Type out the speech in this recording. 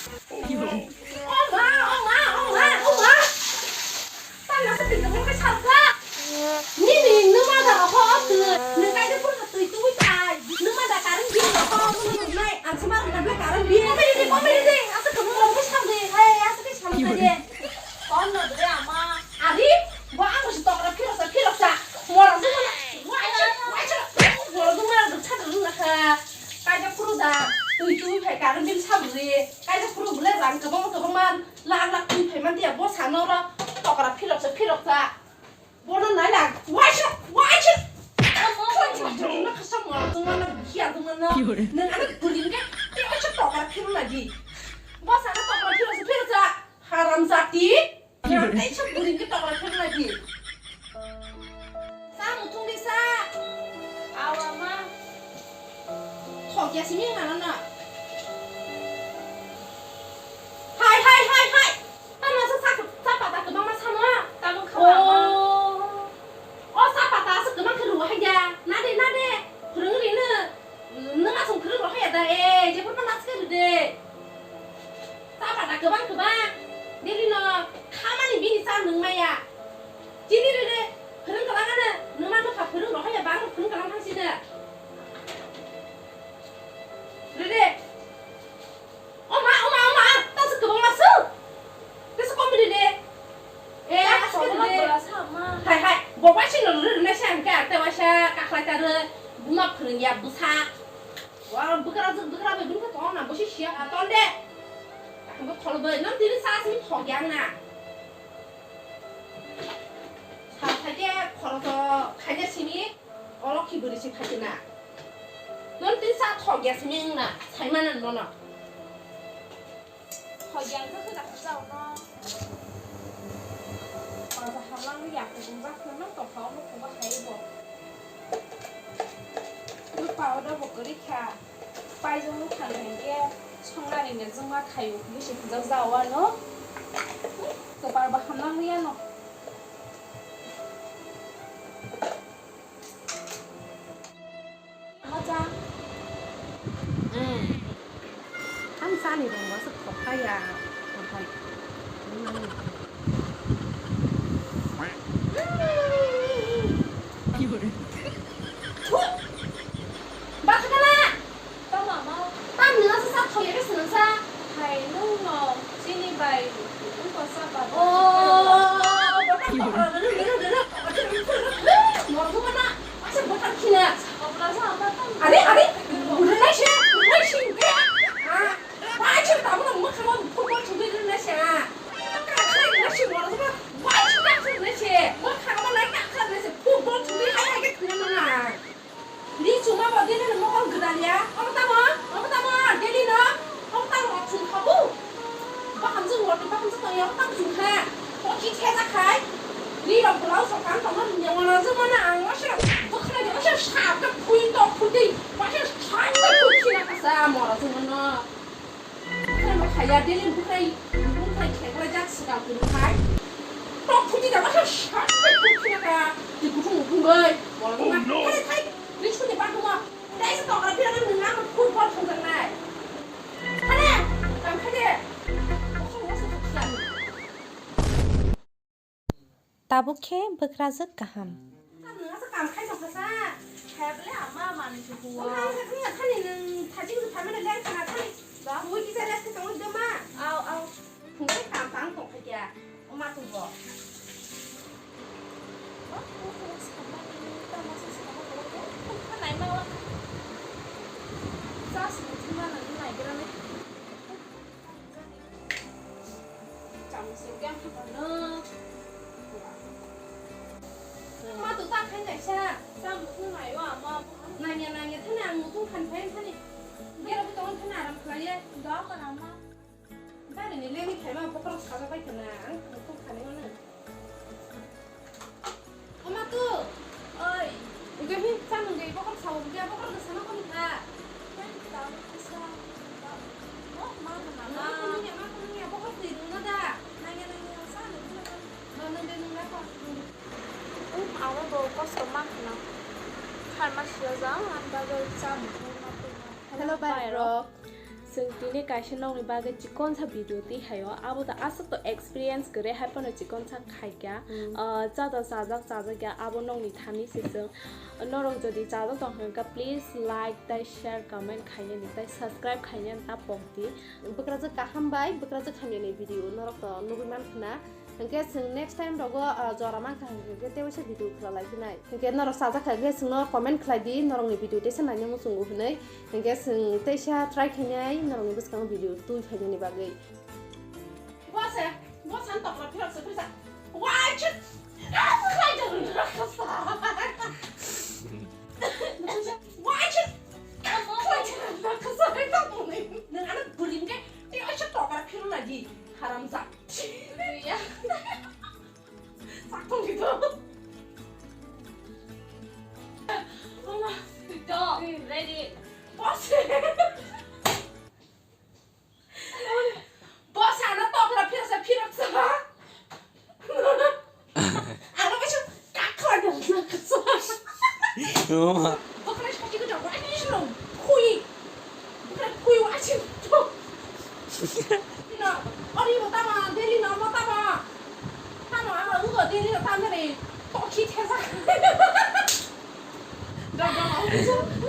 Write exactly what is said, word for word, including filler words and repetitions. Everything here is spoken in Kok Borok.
O ma, o ma, o ma, o ma. Tang nasa twi tongmani khe salka. Nini numa da ho twi. Nwng kaisa phuru twi twi thai. Numa da current bill ho, numa da nai. Ang se ma rwna bwle current bill. Comedy de, comedy de. Asa khe mung rok khe sal de. Hai, asa khe sal de. Phone no de ama. Ari, bo ang se tokra phirok sa, phirok sa. Mora se mora. Wai se, wai se. Mora se mora se chadar nuna kha. Kaisa phuru da. Twi twi phai current bill sal de. Kaisa phuru bwle rang kwbangma kwbangma lakh lakh twi phaiman tiya bo sano oro tokra phiroksa phiroksa. Bono nai lang waisa waisa. Khoi chwng chwng no khasam mo tong no khiya tong no. Nang ano buring ke te oisa tokra phirok lagi. Bo sano tokra phiroksa phiroksa. Haram jati. Nang te oisa buring ke tokra phirok lagi. Sa muthung di sa. Awa ma. Thokya simi ngana na. Hai hai hai hai. Tamo sa sa sa pata kwbangma sama. Tamo kha ba ma. O sa pata sa kwbang khe ruwa hai da. Na de na de. Phwrwng ri no. Nwng asong phwrwng rw hai da. E je phuru ma naske ri de. Sa pata kwbang kwbang. Dili no khamani bini sa nwng maya. Chini ri de. Phwrwng kwbang ano. Nwng ma no kha phwrwng rw hai da. Bang phwrwng kwbang thang si da. Ri de. Oma, oma, oma, ta se kwbangma su. Kisa comedy de. Eh, ta aswk kwbangma de. Hai, hai, bo waisa no rwrwk nai se ang khe, ang tei waisa kakhlai ta rw, buma phwrwngya bwsa. Wa bwkra jwk bwkra bai bini khe tong na, bo se siya kha ton de. Bo kholo bai, nang tini sa simi thok yang na. Sa sa khe khoro to khaina simi. Olo khi bwrwi se phaikhe na. Noni tini sa thok ya simi wng na, sai mano nono. Thok ya wngkha khe da hachao no. Baja hamlang ya kutung jak no nang tokha ono kuba hai bo. Twi pa oda bo kwrwi kha. Paijak no thang hinkhe songnani ni jwngma thaio hinwi se hwnjak jao ano. Kwpar bo hamlang ya no. Macha. Ang sani rong ba se khokha ya. Khokha. Thu. Ba khakana. Tamo ama. Tam nung asa sa thoya khe swnam sa. Hai nung no chini bai wngkha sa ba. Oh, bothar khina. Asa bothar khina. Are, are. Budu nai se, budu nai se ke. Ah, bai se tamo no mokha mo football thungwi nai se. Ka nai se mo. Bai se ka nai se. Mokha mo nai ka nai se. Football thungwi hai hai ke khina nang. Ri chuma bo dini no mokol gwdal ya. Omo tamo, omo tamo, dini no. Omo tamo rok chum khabu. Bahamjwk wati bahamjwk tong ya, omo tamo chum kha. O ki thesa khai. Ri rok bwlao so kan tongma rung ya, wana jwk mana ang wasa. Bwkhra de wasa sap ka phui tok phui tei. Wasa sap ka phui khina kasa mora jwk mana. Bwkhai mo khaiya, daily bwkhai, bwkhai kheklai jak swkang kwrwi khai. Tok phuti da, baksa shot bai phut khina ka. Twi kuthung kuthung bai. Bolong ma. Oh, no. Khai khai. Rich kundi bakuma. Dai se tokra phira nang nang football thung nai. Khane, kam khai de. Bokol mo se thuk khia. Tabuk khe bwkrajwk kaham. Ang nung asa kam khai tongkha sa. Khe bole ama manwi se huwa. Ang khe thani nung thajin rw phaimani leng thana thani. Ba? Ui kisa rest khe tongwi doma. Au, au. Phungo kam tang tongkha kya. Oma tubo. Ba, o khe sakmani, tamo se sakma khe, o khe naima wa. Sa sini thima nang naigra nai. Ma tu ta khan kaisa. Nangya nangya thani ang mutung khan phai thani. Bera bu tong thani aram khlaiya. Da kana ma. Bari ni leni khaima bokhorok saja bai khana ang mutung khani mano. Ama tu. Oi. Udah hi, samung gay bokhorok sawo dia bokhorok sana kon kha. Kan tahu kisah. Oh, mana mana. Mana kuning ya, mana kuning ya bokhorok tu itu nada. Nangya nangya sana tu kan. Mana dia nunggu apa? Um, awa bo kosto ma khana. Kharma siya jang, ang bagwi cha mutung ma tu. Hello, bai rok. Chwng tini kaisa nokni bagwi chikonsa video twi haio, abo da aswk to experience kwrwi hai phano chikonsa khaikha. Hmm. Ah, chada chajak chajak ya, abo nokni thani se chwng. Norok jodi chajak tong hwnkha, please like tei share, comment khainani tei subscribe khainani ta pokdi. Bwkrajwk kaham bai bwkrajwk hamyani video norok to nugwi mankha na. Hwnkhe chwng next time rogo, ah, jora mankha hwnkhe teisa video khwlalai phinai. Hwnkhe norok chajak kha hwnkhe chwngno comment khlai di, norokni video teisa naina muchungo hwnwi. Hwnkhe chwng teisa try khainai norokni bwskango video twi phainani bagwi. Bose, bose ang tokla phirok se phirsa. Wai chut. Khlai jang rakasa. Wai chut. Khlai jang rakasa. Nang anak bulim ke, ti aisa tokla phirna di. Haramzak. Ya. Sakong gitu. Mama, go. Ready. Bose. Bose, ano tokla phirsa phirok sa. Ano bisa kakla dan sa. Mama. Bokra sa kiko jago ani sino. Hui. Bokra hui wa asin. No, ori mo tama, Delhi no mo tama. Tama ama ugo Delhi no tama re. Toki thesa. Dog dog.